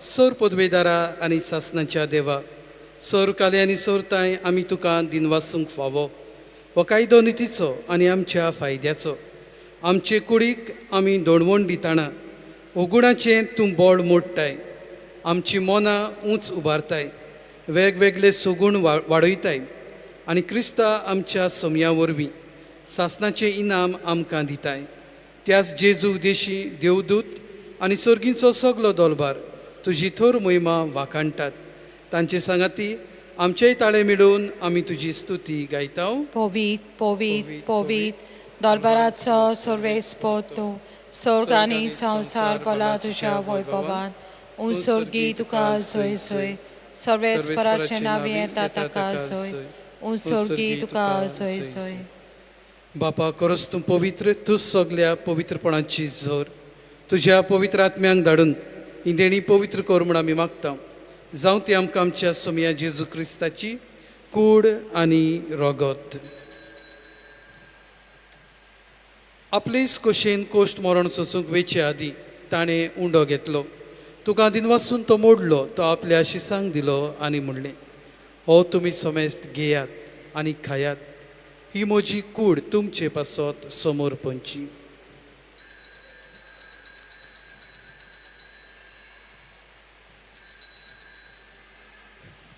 सर पदवेदारा आनी सासणाच्या देवा, सर काले आनी सोरताय आमी तुका दिनवासूंक फावो. हो कायदो नितीचो आनी आमच्या फायद्याचो. आमचे कुडीक आमी दोणवण दिताना ओगुणाचें तूं बळ मोडटाय, आमची मनां उंच उबारताय, वेगवेगळे सगूण वाडयताय आनी क्रिस्ता आमच्या सोमया वरवीं सासणाचें इनाम आमकां दिताय. त्याच जेजू देशी देवदूत आनी सर्गींचो सगलो दोलबार तुजी थोर मोहिमा वाखाणटात. तांचे सांगाती आमचेय ताळे मेळून आमी तुजी स्तुती गायता. पवीत पवीत पवीत दरबाराचो सर्वेस्पोर तूं, स्वर्ग आनी संवसार भरला तुज्या वैभवान. उंसर्गी तुका जय जय. सर्वेस्पराचें नांव येता ताका जय. उंसर्गी तुका जय जय. बापा, खरोच तूं पवित्र, तूं सगल्या पवित्रपणाची जोर. तुज्या पवित्र आत्म्यांक धाडून ही देणी पवित्र कर म्हूण आमी मागता. जावं ती आमकां आमच्या सोमया जेजू क्रिस्ताची कूड आनी रोगत. आपलेच खोशेन कोश्ट मरण सोसूंक वेचे आदीं ताणें उंडो घेतलो, तुका दिनवासून तो मोडलो, तो आपल्या शिसांक दिलो आनी म्हणलें, हो तुमी समेस्त घेयात आनी खायात, ही म्हजी कूड तुमचे पासत समोर पंची.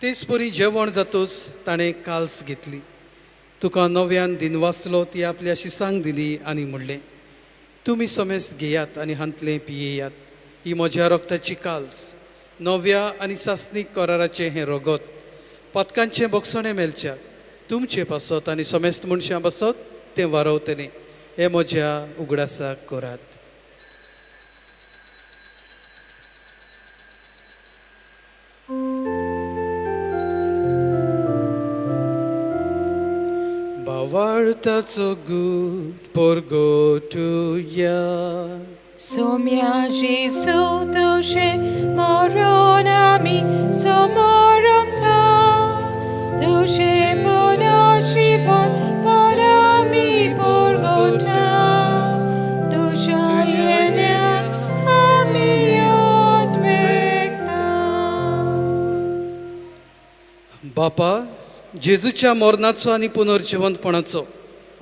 तेच परी जेवण जातूच ताणें काल्स घेतली, तुका नव्यान दिनवासलो, ती आपल्या शिसांक दिली आनी म्हणलें, तुमी समेस्त घेयात आनी हांतलें पियेयात, ही म्हज्या रक्ताची काल्स, नव्या आनी सासणीक कराराचें हें रगत, पातकांचें बोगसणें मेळच्या तुमचे पासत आनी समेस्त मनशां पासत तें वारवतलें. हें म्हज्या उगडासाक करात. भावार्थाचो गूट परगटुया. सोम्या जेजू, तुजें मरण आमी समरमता, तुजें पुनर्जीवनपण आमी परगटा, तुज्या येण्याक आमी उद्वेगता. बापा, जेजूच्या मरणाचो आनी पुनर्जिवंतपणाचो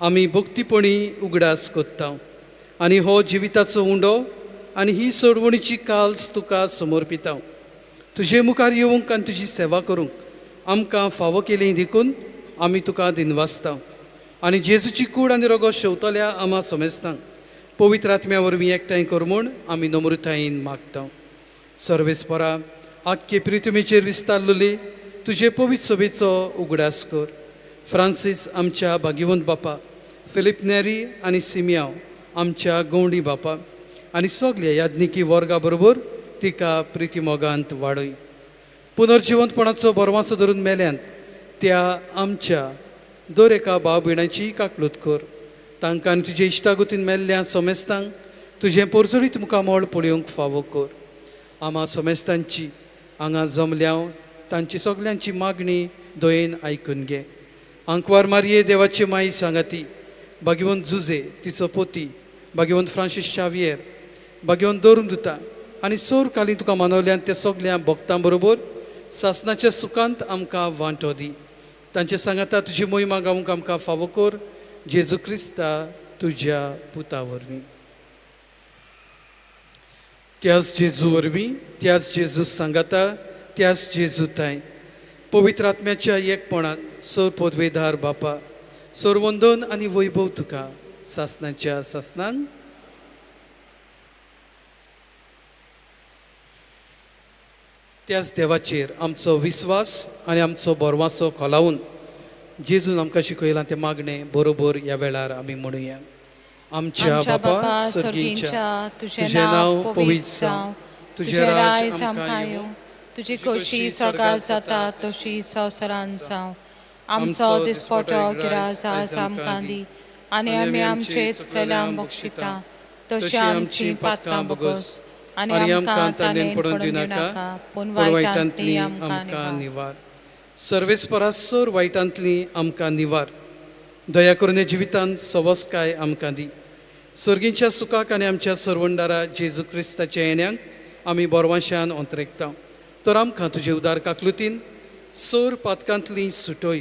आमी भक्तीपणी उगडास कोत्ता आनी हो जिविताचो उंडो आनी ही सोडवणीची काल्स तुका समर्पिता. तुजे मुखार येवंक आनी तुजी सेवा करूंक आमकां फावो केली देखून आमी तुका दिनवासता आनी जेजूची कूड आनी रोगो शेवतल्या आमा समेस्तांक पवित्र आत्म्या वरवीं एकठांय कर म्हूण आमी नम्रतायेन मागता. सर्वेस्परा, आख्खे प्रितुमेचेर विस्तारलेली तुजे पवित्र सभेचो उगडास कर. फ्रांसीस आमच्या भाग्यवंत बापा, फिलीप नेरी आनी सिमियांव आमच्या गवंडी बापा आनी सगल्या याज्ञिकी वर्गा बरोबर तिका प्रितीमोगांत वाडय. पुनर्जिवंतपणाचो बरवासो धरून मेल्यांत त्या आमच्या दर एका भाव भयणाची काकलूत कर. तांकां आनी तुजे इश्टागतीन मेल्ल्या सोमेस्तांक तुजें पोरजोळीत मुखामळ पळोवंक फावो कर. आमा सोमेस्तांची हांगा जमल्या तांची सगल्यांची मागणी दयेन आयकून घे. आंकवार मारये देवाची माई सांगाती भाग्यवंत जुजे तिचो पोती, भाग्यवंत फ्रांसीस शावियर, भाग्यवंत दवरून दिता आनी सोर काली तुका मानवल्यान त्या सगल्या भक्तां बरोबर सासनाच्या सुखांत आमकां वांटो दी. तांचे सांगाता तुजी मोहिमा गावंक आमकां फावो कर, जेजू क्रिस्ता तुज्या पुता वरवीं. त्याच जेजू वरवीं, त्याच जेजू सांगाता, त्याच जेजू ताय पवित्र आत्म्याच्या एकपणान सोर पदवेदार बापा सोर वंदन आनी वैभव तुका सासनाच्या सासनान. त्याच देवाचेर आमचो विस्वास आनी आमचो बोरवासो खोलावन जेजून आमकां शिकयलां तें मागणें बरोबर ह्या वेळार आमी म्हणुया. आमच्या बापा सर्गींच्या, तुजें नांव पवित्र जावं, तुजें राज आमकां येवं, तुजी खोशी स्वर्गात जाता तशी संवसारांत जावं. आमचो दिसपटो गिरास आज आमकां दी आनी आमी आमचे चुकलेल्यांक बक्षिता तशी आमची पातकां बगस आनी आमकां ताणें पडून दिवनाका, पूण वायटांतली आमकां निवार. सर्वेस्परा सोर वायटांतली आमकां निवार. दया करून जिवितांत सवस्काय आमकां दी. सर्गींच्या सुखाक आनी आमच्या सर्वंडारा जेजू क्रिस्ताच्या येण्याक आमी बोरवांशान ओंतरेकता. तर आमकां तुजे उदार काकलुतीन सोर पातकांतली सुटोय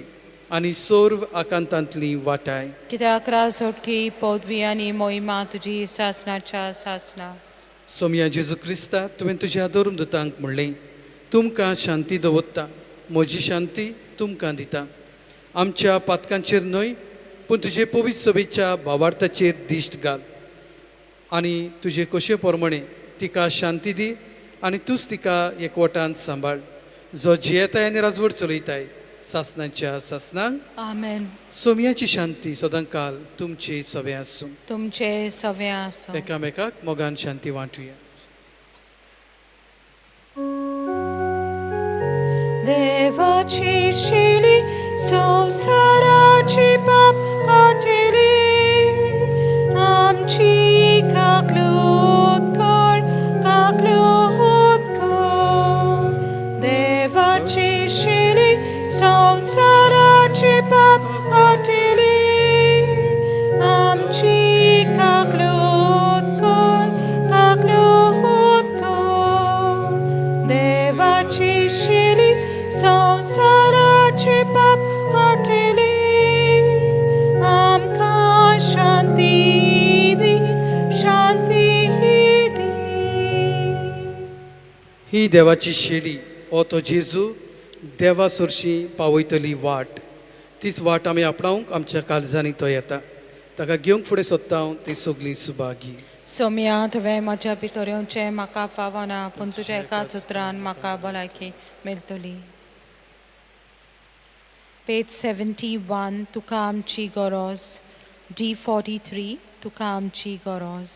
आनी सोर आकांतांतली वाटाय. कित्याक राजोटकी पदवी आनी मोहिमा तुजी सासनाच्या सासना. सोमया जेजू क्रिस्ता, तुवें तुज्या धर्म दुतांक म्हणलें, तुमकां शांती दवरता, म्हजी शांती तुमकां दिता. आमच्या पातकांचेर न्हय पूण तुजे पवित्र सभेच्या भावार्थाचेर दिश्ट घाल आनी तुजे कशे प्रमाणे तिका शांती दी आनी तूंच तिका एकवटान सांबाळ, जो जियेताय आनी राजवट चलयताय सासनाच्या सासनाक. आमेन. सोमयाची शांती सदांकाल तुमची सवे आसूं. तुमचे सवे आसूं. एकामेकाक मोगान शांती वांटुया. देवाची शिली संवसाराची पाप काटिली, आमची काकलूत कर, काकलूत कर. देवाची शिली संवसाराची पाप काटिली, आमची काकलूत कर, काकलूत कर. देवाची शिली संवसाराची पाप काटिली, आमकां शांती दी, शांती दी. ही देवाची शेडी हो तो जेजू देवा सरशी पावयतली वाट, तीच वाट आमी आपणावंक आमच्या काळजांनी तो येता. ताका घेवंक फुडें सोदता ती सगळीं सुभागी. सोमया, तुवें म्हज्या भितर येवचें म्हाका फावना, पूण तुज्या एकाच उतरान म्हाका भलायकी मेळटली. पेज 71, तुका आमची गरज. D43, तुका आमची गरज.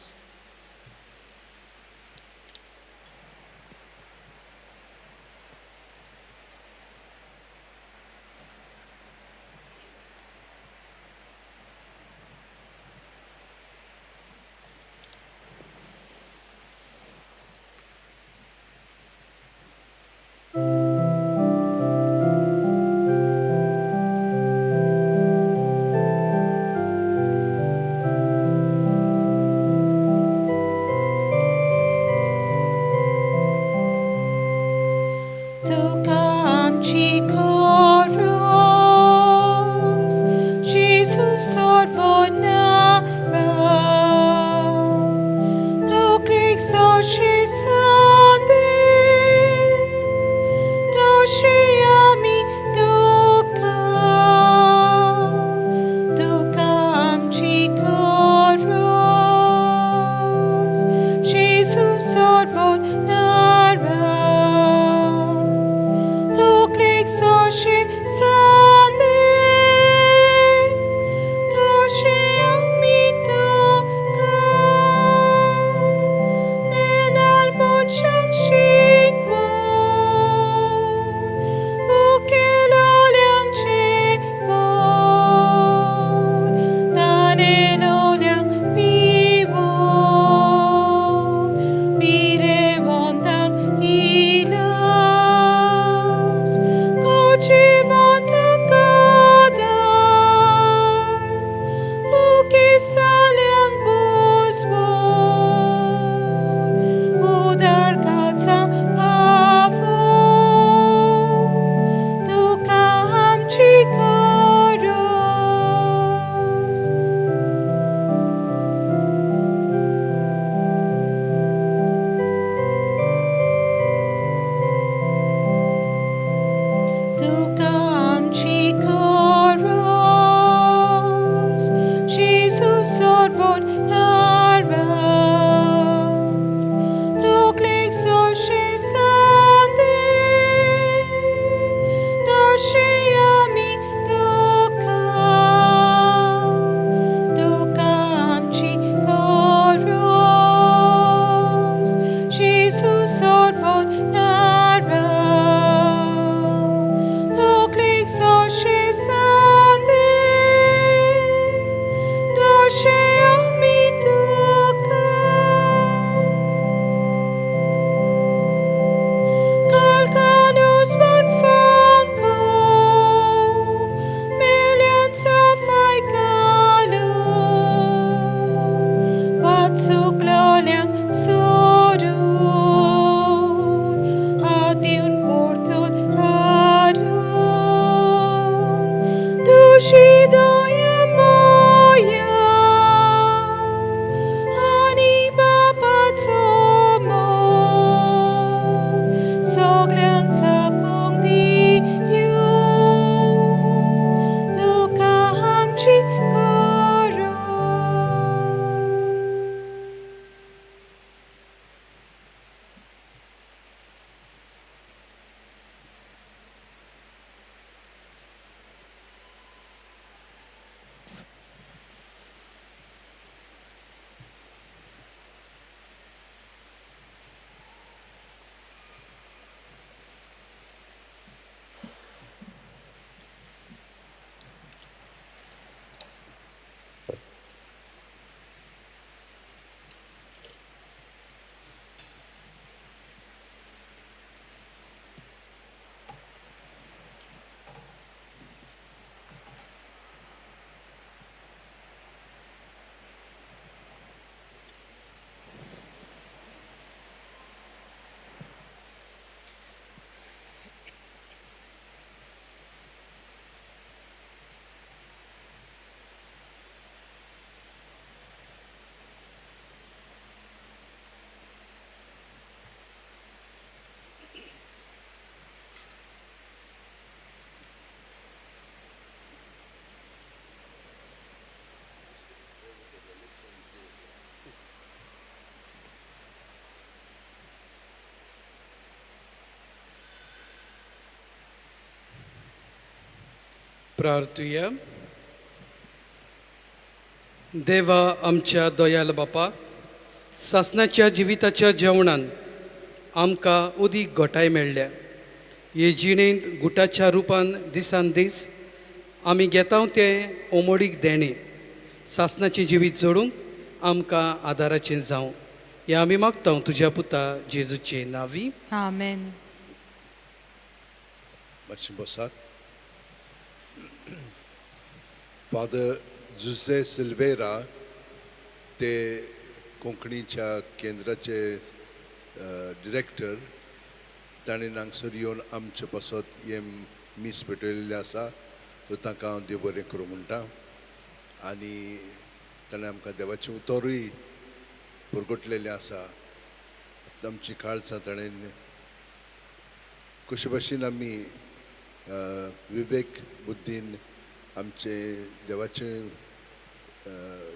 कशें आमी तुका Calcanus mon fanco, melian safai kalu, watsukloliang sodun, atiun portun adun, tushidoya moya, anima patomo, soglean sakong diyo, tuka amchi karos. प्रार्थुया. देवा आमच्या दयाल बापा, सासणाच्या जिविताच्या जेवणान आमकां उदीक घोटाय मेळ्ळ्या. हे जिणेंत गुटाच्या रुपान दिसान दीस आमी घेता तें ओमोडीक देणें सासणाचें जिवीत जोडूंक आमकां आदाराचें जावं, हें आमी मागता तुज्या पुता जेजूचे नांवी. आमेन. मातशें बसात. फादर जुझे सिल्वेरा ते कोंकणीच्या केंद्राचे डिरेक्टर, ताणें हांगसर येवन आमचे पासत हें मीस पेटयलेलें आसा. सो तांकां हांव देव बरें करूं म्हणटा आनी ताणें आमकां देवाचें उतरूय पुरगुटलेलें आसा. आमची काळजां ताणें कशे भाशेन आमी विवेक बुद्दीन आमचे देवाचें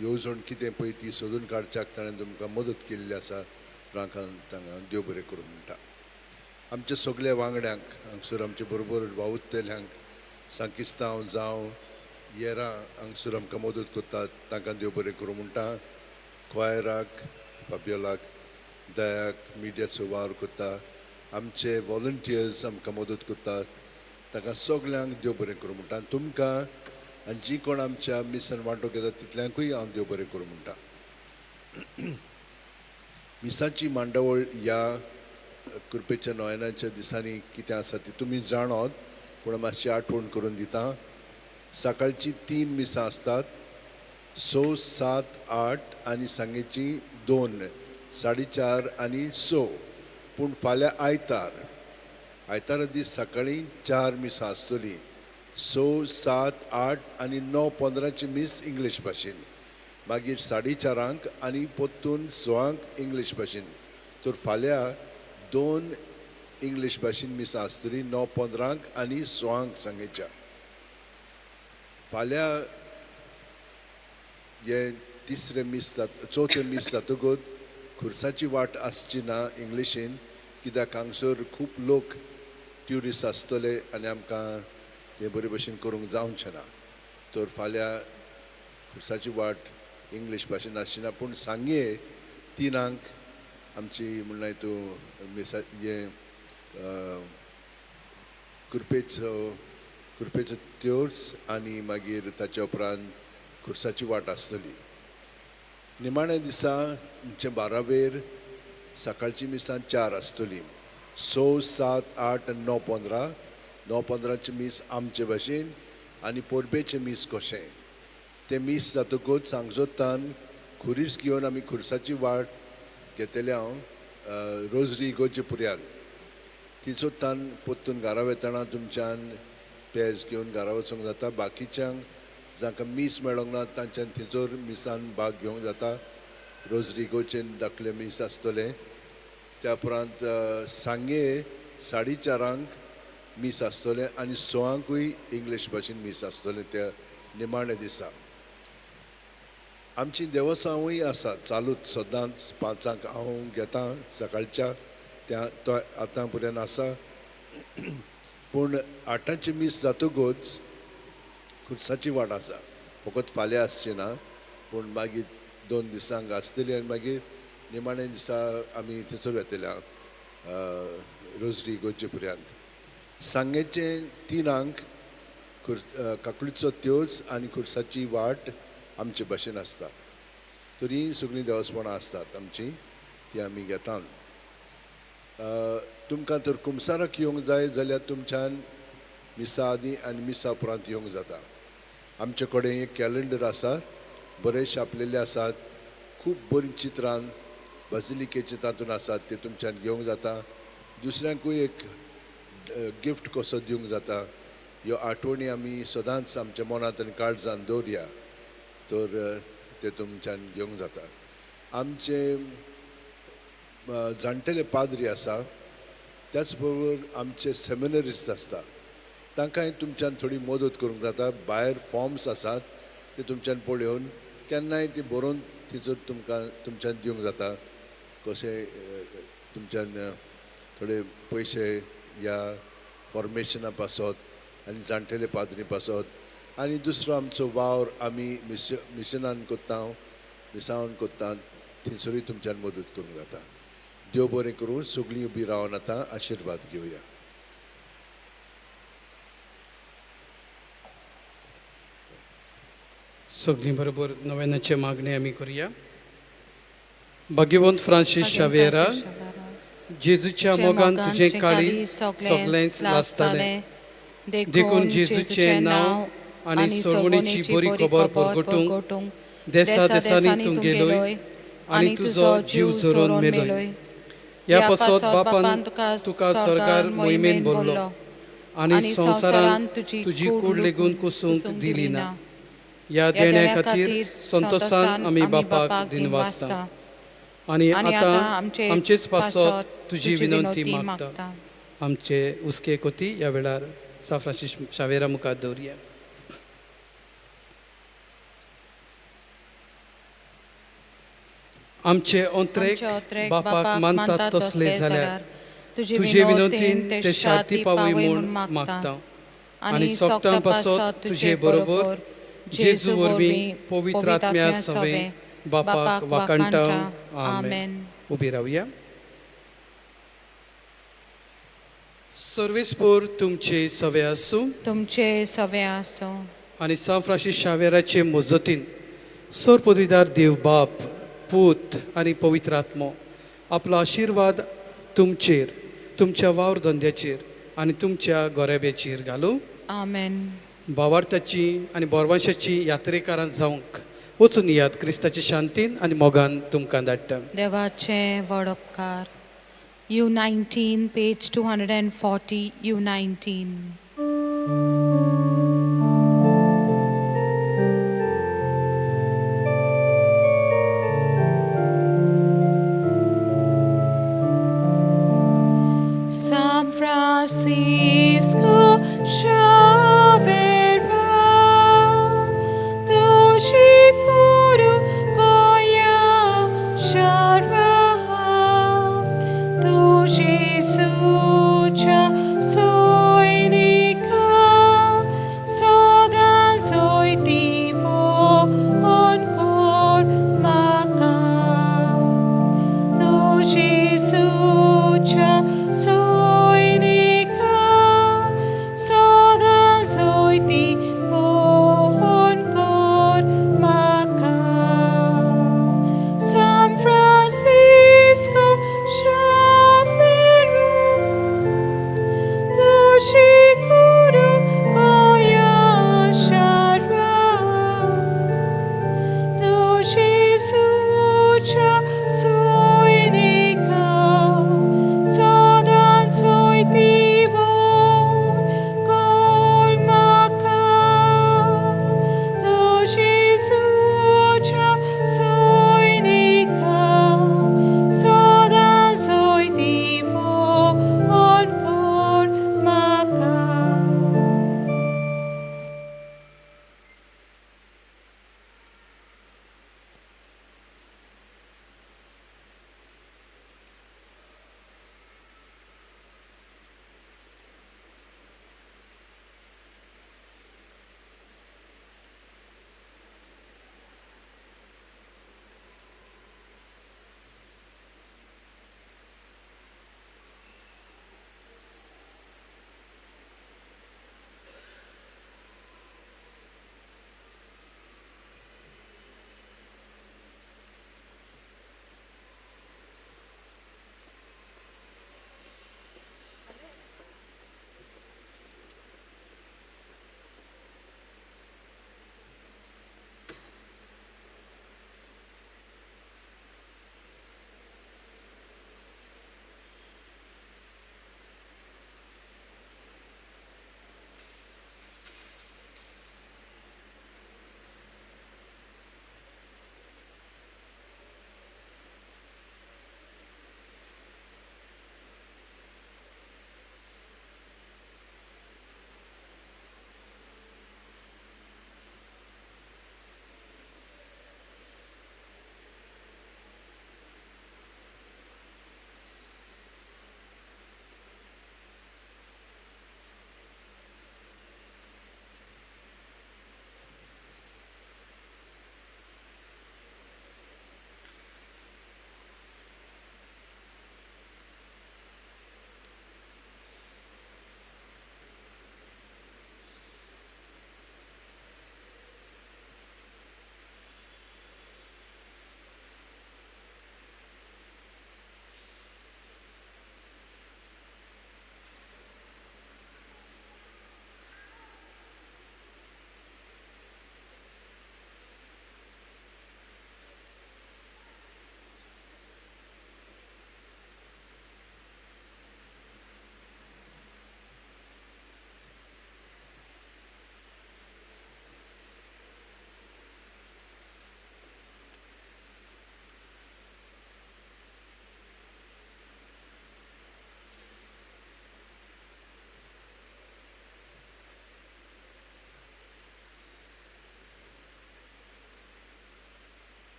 येवजण कितें पळय ती सोदून काडच्याक ताणें तुमकां मदत केल्ली आसा. तांकां तांकां देव बरें करूं म्हणटा. आमच्या सगल्या वांगड्यांक हांगसर आमचे बरोबर वावुरतल्यांक, सांकिस्तांव जावं येरां हांगसर आमकां मदत करतात, तांकां देव बरें करूं म्हणटा. क्वायराक, फाबियोलाक, दयाक मिडियाचो वावर करता, आमचे वॉलंटियर्स आमकां मदत करतात, तांकां सगल्यांक देव बरें करूं म्हणटा. आनी तुमकां आनी जी कोण आमच्या मिसान वांटो घेता तितल्यांकूय हांव देव बरें करूं म्हणटा. मिसाची मांडावळ ह्या कृपेच्या नोयनाच्या दिसांनी कितें आसा ती तुमी जाणत, पूण मातशी आठवण करून दिता. सकाळची 3 मिसां आसतात, 6, 7, 8 आनी सांगेची 2, 4:30 आनी 6. पूण फाल्यां आयतार, आयतारा दीस सकाळीं 4 मिसां आसतलीं, 6, 7, 8 आनी 9:15 मीस इंग्लीश भाशेन, मागीर 4:30 आनी परतून 6 इंग्लीश भाशेन. तर फाल्यां 2 इंग्लीश भाशेन मिसां आसतलीं, 9:15 आनी 6 सांगेच्या. फाल्यां हें तिसरें मीस जात, चवथें मीस जातकूच खुर्साची वाट आसची ना इंग्लिशीन, कित्याक हांगसर खूब लोक ट्युरिस्ट आसतले आनी आमकां तें बरे भशेन करूंक जावचें ना. तर फाल्यां खुर्साची वाट इंग्लीश भाशेन आसची ना, पूण सांगे 3 आमची म्हणल्यार तूं मिसा हें कृपेचो कृपेचो त्योर्स आनी मागीर ताच्या उपरांत खुर्साची वाट आसतली. निमाण्या दिसा आमचें बारावेर सकाळची मिसां 4 आसतली. 6, 7, 8 आनी 9:15. 9:15 मीस आमचे भाशेन आनी परबेचें मीस कशें तें मीस जातकूच सांजोत्तान खुरीस घेवन आमी खुरसाची वाट घेतले हांव रोजरी इगोर्जे पुऱ्यान. तिचोत्तान परतून घरा वेतना तुमच्यान पेज घेवन घरा वचूंक जाता. बाकीच्यांक जांकां मीस मेळोंक ना तांच्यान थंयसर मिसान भाग घेवंक जाता. रोजरी इगोर्जेन धाकलें मीस आसतलें. त्या उपरांत सांगे 4:30 मीस आसतलें आनी 6 इंग्लीश भाशेन मीस आसतलें त्या निमाण्या दिसा. आमची देवसांवूय आसा चालूच सदांच 5 हांव घेता सकाळच्या त्या तो आतां पर्यंत आसा. पूण 8 मीस जातकूच खुर्साची वाट आसा. फकत फाल्यां आसची ना पूण मागीर 2 दिसांक आसतली आनी मागीर निमाण्या दिसा आमी थंयसर वेतले रोजरी इगोर्जे पर्यंत. सांगेचें 3 काकळीचो त्योज आनी खुर्साची वाट आमचे भाशेन आसता. तर हीं सगळीं देवस्पणां आसतात आमची ती आमी घेतात. तुमकां तर कुमसाराक येवंक जाय जाल्यार तुमच्यान मिसा आदी आनी मिसा उपरांत येवंक जाता. आमचे कडेन एक कॅलेंडर आसा, बरें छापलेले आसात, खूब बरीं चित्रां बाजिलिकेचे तातूंत आसात, ते तुमच्यान घेवंक जाता. दुसऱ्यांकूय एक गिफ्ट कसो दिवंक जाता. ह्यो आठवणी आमी सदांच आमच्या मनांत आनी काळजान दवरया तर ते तुमच्यान घेवंक जाता. आमचे जाणटेले पाद्री आसा, त्याच बरोबर आमचे सेमिनरिस्ट आसता, तांकांय तुमच्यान थोडी मदत करूंक जाता. भायर फॉर्म्स आसात ते तुमच्यान पळोवन केन्नाय ती बरोवन तिचो तुमकां तुमच्यान दिवंक जाता. कशें तुमच्यान थोडे पयशे ह्या फॉर्मेशना पासत आनी जाणटेले पाद्री पासत. आनी दुसरो आमचो वावर आमी मिशनान करता, मिसावन करता, थंयसरूय तुमच्यान मदत करूंक जाता. देव बरें करूं. सगळीं उबी रावन आतां आशिर्वाद घेवया. सगळीं बरोबर नव्यानाचे मागणे आमी करुया. भाग्यवंत फ्रांसीस शावेरा, जेजूच्या मोगान तुजें काळीज सगळेंच लासतालें, देखून जेजूचें नांव आनी सोडवणीची बरी खबर परगटूंक देसा देसांनी तूं गेलोय आनी तुजो जीव झरोवन मेलोय. ह्या पासत बापान तुका स्वर्गार मोहिमेन भरलो आनी संवसारान तुजी कूड लेगून कुसूंक दिली ना. ह्या देण्या खातीर संतोसान आमी बापाक दिनवासता आनी आतां आमचेच पासत तुजी विनंती मागता. आमचे हुस्के कोती ह्या वेळार सा फ्रांसीस शावेरा मुखार दवरया. आमचे अंत्रेक बापाक मानतात तसले जाल्यार तुजे विनंतीन ते शांती पावय म्हूण मागता आनी सोगटां पासत तुजे बरोबर जेजू वरवीं पवित्र आत्म्या सवें बापाक वाखाणटा. आमेन. उबी रावया. सर्वेस्पोर तुमचे सवे आसूं, तुमचे सवे आसूं. आनी सा फ्रांसीस शावेराचे मजतीन सोर पदवीदार देव बाप, पूत आनी पवित्र आत्मो आपलो आशिर्वाद तुमचेर, तुमच्या वावर धंद्याचेर आनी तुमच्या गोरेब्याचेर घालूं. आमेन. भावार्थाची आनी बोरवांशाची यात्रेकारां जावंक वचून यात क्रिस्ताची शांतीन आनी मोगान तुमकां धाडटा. देवाचें व्हड उपकार. U19 page 240. U19. San Francisco Xavier, tuji kuru goya sharva, tuji sucha soinika,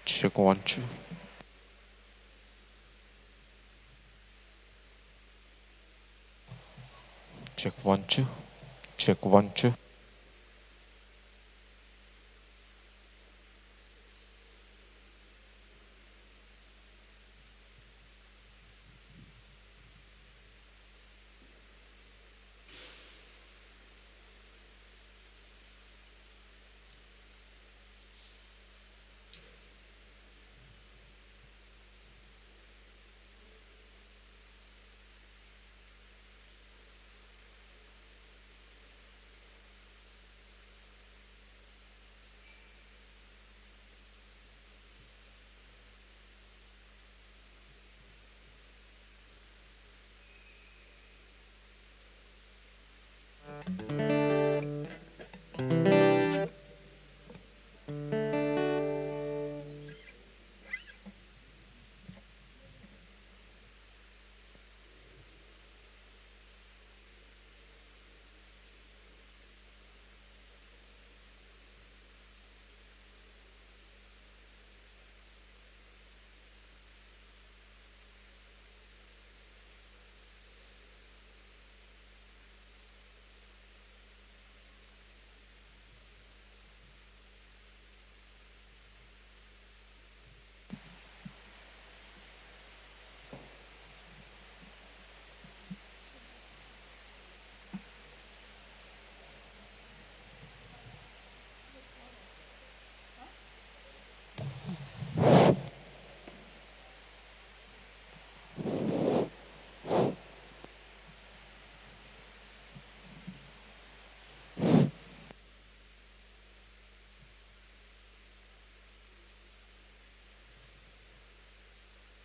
Check 1 2. Check 1 2. Check 1 2.